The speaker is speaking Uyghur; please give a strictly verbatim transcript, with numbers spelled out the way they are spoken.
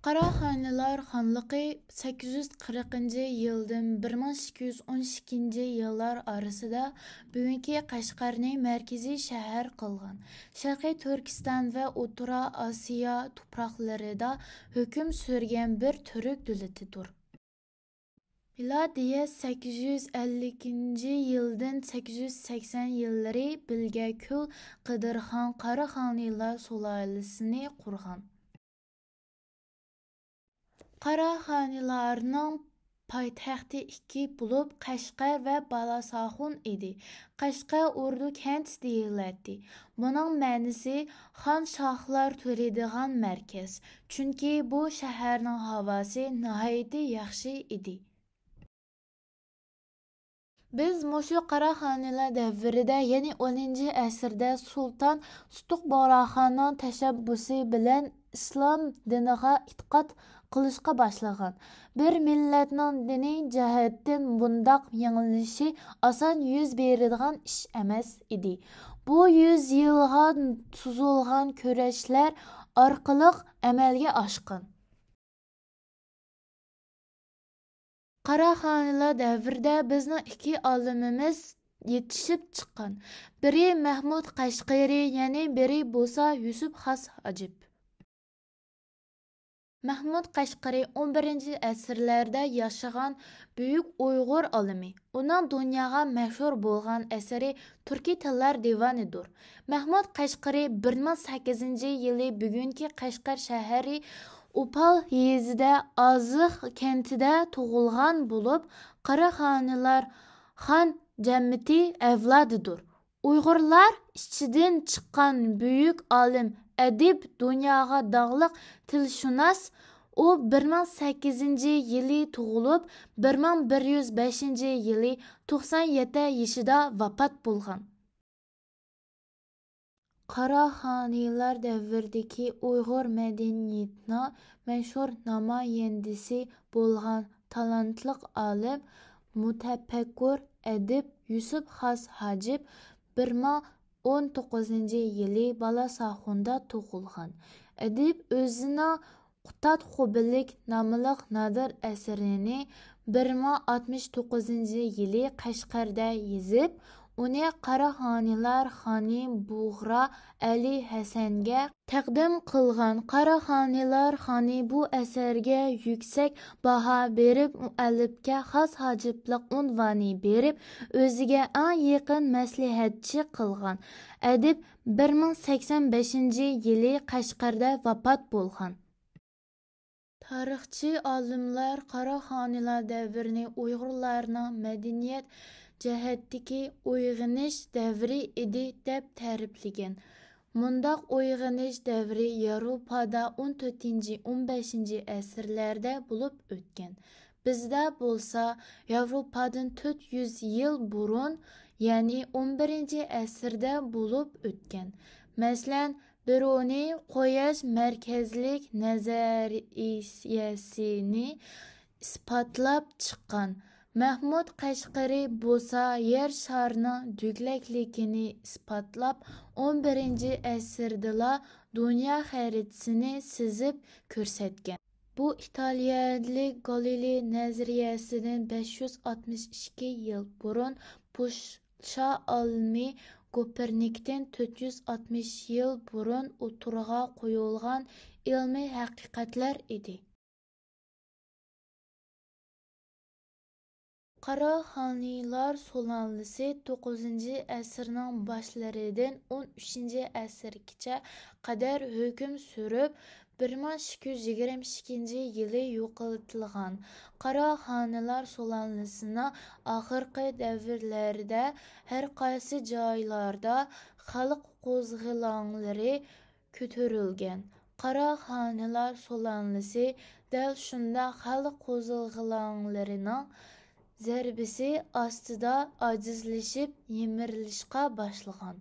قاراخانىيلار خانلىقى سەككىز يۈز قىرىقىنچى يىلدىن بىر مىڭ ئىككى يۈز ئون ئىككىنچى يىللار ئارىسىدا بۈگۈنكى قەشقەرنى مەركىزىي شەھەر قىلغان شەرقىي تۈركىستان ۋە ئوتتۇرا ئاسىيا تۇپراقلىرىدا ھۆكۈم سۈرگەن بىر تۈرك دۆلىتىدۇر. مىلادىيە سەككىز يۈز ئەللىكىنچى يىلدىن سەككىز يۈز سەكسەن يىللىرى بىلگە كۆل قىدىرخان قاراخانىيلار سۇلالىسىنى قۇرغان. قاراخانىيلارنىڭ پايتەختى ئىككى بولۇپ، قەشقەر ۋە بالاساخۇن ئىدى. قەشقەر ئوردۇ كەنت دېيىلەتتى. بۇنىڭ مەنىسى خان شاھلار تۇرىدىغان مەركەز، چۈنكى بۇ شەھەرنىڭ ھاۋاسى ناھايىتى ياخشى ئىدى. بىز مۇشۇ قاراخانىيلار دەۋرىدە، يەنى ئونىنچى ئەسىردە سۇلتان سۇتۇق بۇغراخاننىڭ تەشەببۇسى بىلەن ئىسلام دىنىغا ئېتىقاد قىلىشقا باشلىغان. بىر مىللەتنىڭ دىنىي جەھەتتىن بۇنداق يېڭىلىشى ئاسان يۈز بېرىدىغان ئىش ئەمەس ئىدى. بۇ يۈز يىلغا سوزۇلغان كۈرەشلەر ئارقىلىق ئەمەلگە ئاشقان. قاراخانىيلار دەۋرىدە بىزنىڭ ئىككى ئالىمىمىز يېتىشىپ چىققان. بىرى مەھمۇد قەشقىرى، يەنى بىرى بولسا يۈسۈپ خاس ھاجىپ. مەھمۇد قەشقىرى ئون بىرىنچى ئەسىرلەردە ياشىغان بۈيۈك ئۇيغۇر ئالىمى. ئۇنىڭ دۇنياغا مەشھۇر بولغان ئەسىرى تۈركىي تىللار دىۋانىدۇر. مەھمۇد قەشقىرى بىر مىڭ سەككىزىنچى يىلى بۈگۈنكى قەشقەر شەھىرى ئوپال يېزىدا ئازىق كەنتىدە تۇغۇلغان بولۇپ، قاراخانىيلار خان جەمەتى ئەۋلادىدۇر. ئۇيغۇرلار ئىچىدىن چىققان بۈيۈك ئالىم، ئەدىب، دۇنياغا داڭلىق تىلشۇناس. ئۇ بىر مىڭ سەككىزىنچى يىلى تۇغۇلۇپ، بىر مىڭ بىر يۈز بەشىنچى يىلى توقسان يەتتە يېشىدا ۋاپات بولغان. قاراخانىيلار دەۋرىدىكى ئۇيغۇر مەدەنىيىتىنىڭ مەشھۇر نامايەندىسى بولغان تالانتلىق ئالىم، مۇتەپەككۇر، ئەدىب يۈسۈپ خاس ھاجىپ بىر مىڭ ئون توققۇزىنچى يىلى بالاساخۇندا تۇغۇلغان. ئەدىب ئۆزىنىڭ قۇتادغۇبىلىك ناملىق نادىر ئەسىرىنى بىر مىڭ ئاتمىش توققۇزىنچى يىلى قەشقەردە يېزىپ، ئۇنى قاراخانىيلار خانى بۇغرا ئەلى ھەسەنگە تەقدىم قىلغان. قاراخانىيلار خانى بۇ ئەسەرگە يۈكسەك باھا بېرىپ، مۇئەللىپكە خاس ھاجىپلىق ئۇنۋانى بېرىپ، ئۆزىگە ئەڭ يېقىن مەسلىھەتچى قىلغان. ئەدىب بىر مىڭ سەكسەن بەشىنچى يىلى قەشقەردە ۋاپات بولغان. تارىخچى ئالىملار قاراخانىيلار دەۋرىنى ئۇيغۇرلارنىڭ مەدەنىيەت جەھەتتىكى ئويغىنىش دەۋرى ئىدى، دەپ تەرىپلىگەن. مۇنداق ئويغىنىش دەۋرى ياۋروپادا ئون تۆتىنچى، ئون بەشىنچى ئەسىرلەردە بولۇپ ئۆتكەن. بىزدە بولسا ياۋروپادىن تۆت يۈز يىل بۇرۇن، يەنى ئون بىرىنچى ئەسىردە بولۇپ ئۆتكەن. مەسىلەن، بىرونى قۇياش مەركەزلىك نەزەرىيەسىنى ئىسپاتلاپ چىققان. مەھمۇد قەشقىرى بولسا يەر شارىنىڭ دۆگلەكلىكىنى ئىسپاتلاپ، ئون بىرىنچى ئەسىردىلا دۇنيا خەرىتىسىنى سىزىپ كۆرسەتكەن. بۇ ئىتالىيەلىك گالىلېي نەزەرىيەسىدىن بەش يۈز ئاتمىش ئىككى يىل بۇرۇن، پولشا ئالىمى كوپېرنىكتىن تۆت يۈز ئاتمىش يىل بۇرۇن ئوتتۇرىغا قويۇلغان ئىلمىي ھەقىقەتلەر ئىدى. قاراخانىيلار سۇلالىسى توققۇزىنچى ئەسىرنىڭ باشلىرىدىن ئون ئۈچىنچى ئەسىرگىچە قەدەر ھۆكۈم سۈرۈپ، بىر مىڭ ئىككى يۈز يىگىرمە ئىككىنچى يىلى يوقىتىلغان. قاراخانىيلار سۇلالىسىنىڭ ئاخىرقى دەۋرلەردە ھەر قايسى جايلاردا خەلق قوزغىلاڭلىرى كۆتۈرۈلگەن. قاراخانىيلار سۇلالىسى دەل شۇنداق خەلق قوزغىلاڭلىرىنىڭ زەربىسى ئاستىدا ئاجىزلىشىپ، يىمىرىلىشقا باشلىغان.